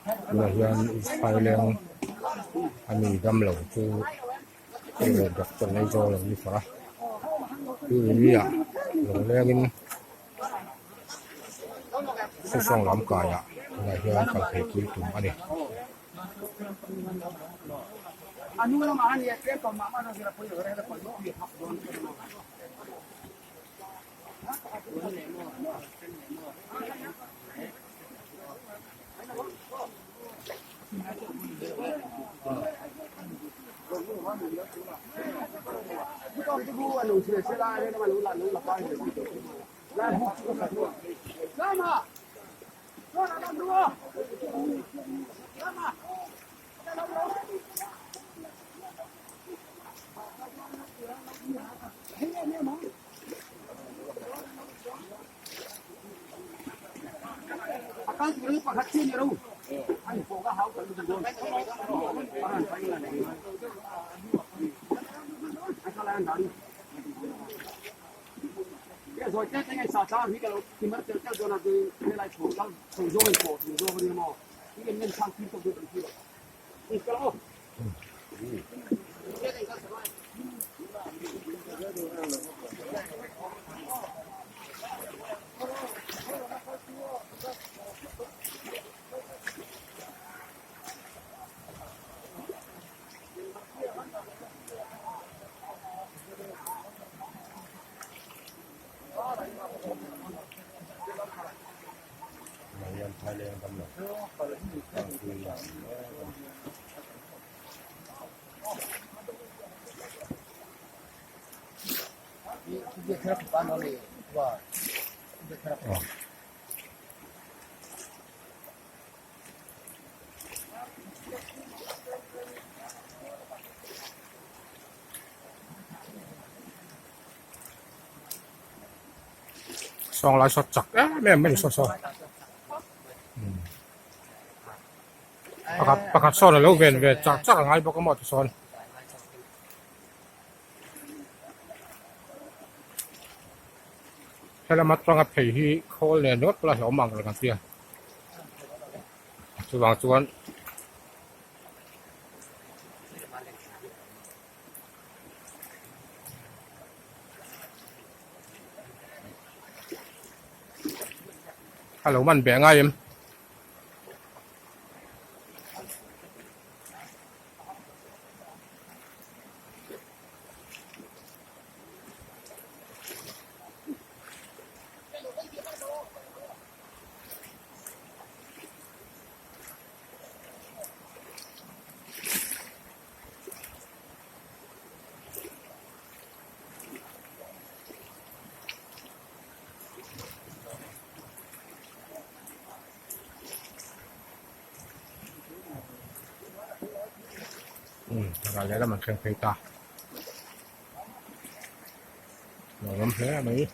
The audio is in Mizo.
Tunah hian phaileng a mi damlo chu hei doctor Aizawl an ni far a mi ah lo lengin sesawng lam kaiah tunah hian kal phei pui tum a ni. Sawng lai saw chak em em mai saw saw pakhat pakhat sawn alo ven ve chak chak a ngai bawk a maw tisawn. Helama tanga phei hi khawl nen ringawt pawh a hlauhawm ang reng ang tia chuvang chuan a lo man beh ngai em. Ral lehlam an thleng phei ta. Nuam hle mai.